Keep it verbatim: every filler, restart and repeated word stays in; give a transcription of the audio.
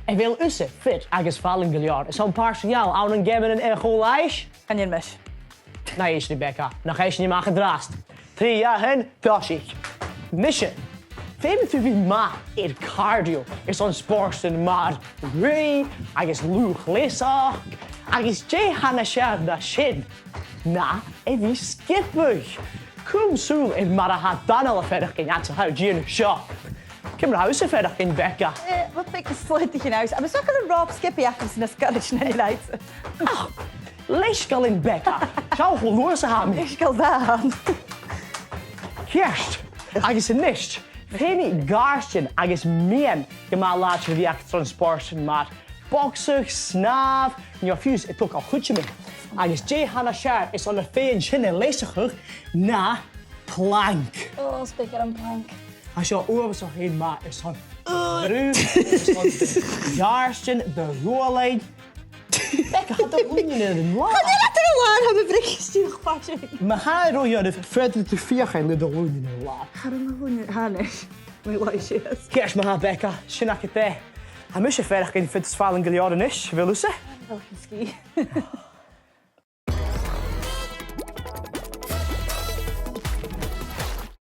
A bheil thusa fit agus fallain gu leòr airson pàirt a ghabhail ann an geamannan air a' cho-là? Chan eil mise. Na èist ri Becca, nach èist sinn a-mach an-dràsta. Trì, dhà, aon, tòisich. Mise. Feumaidh tu bhith math air cardio airson spòrsan mar ruith agus lùth-chleasachd, agus dè tha nas fheàrr na sin na a bhith a' sgiobaidh. Cùm sùil air mar a tha Dòmhnall a' faireachdainn fhad 's a tha e a' dèanamh seo. Ciamar a tha thusa a' faireachdainn, Becca? Eh, bha beagan slaodaichte a-nis. Agus tha an ròp sgiobaidh agamsa nas goirid na an leithid. Ach, leisgeul, a Bhecca. Seall cho luath 's a tha mi. Leisgeul dha. Ceart. Agus a-nis, feumaidh gàirdeanan agus miann gu math làidir a bhith aca airson spòrsan mar bogsa, snàmh, no fiù 's a' togail chuideam. Agus dè tha nas fheàrr airson na fèin sin a leasachadh na plank. Ò, 's beag orm plank. Tha seo uabhasach fhèin math airson, airson gàirdeanan, do ghualainn. Becca, tha do ghlùinean air an làr. Chan eil iad air an làr, tha mi a' bruich isteach faisg. Ma tha e ro dhearbh, faodaidh tu feuchainn le do ghlùinean air an làr. Tha mo ghlùinean, tha, a-nis. Mo ghlùinean sìos. Ceart ma-thà, Becca, sin agad e. Tha mise a' faireachdainn fit is fallain gu leòr a-nis, a bheil thusa? Bheil, sgìth.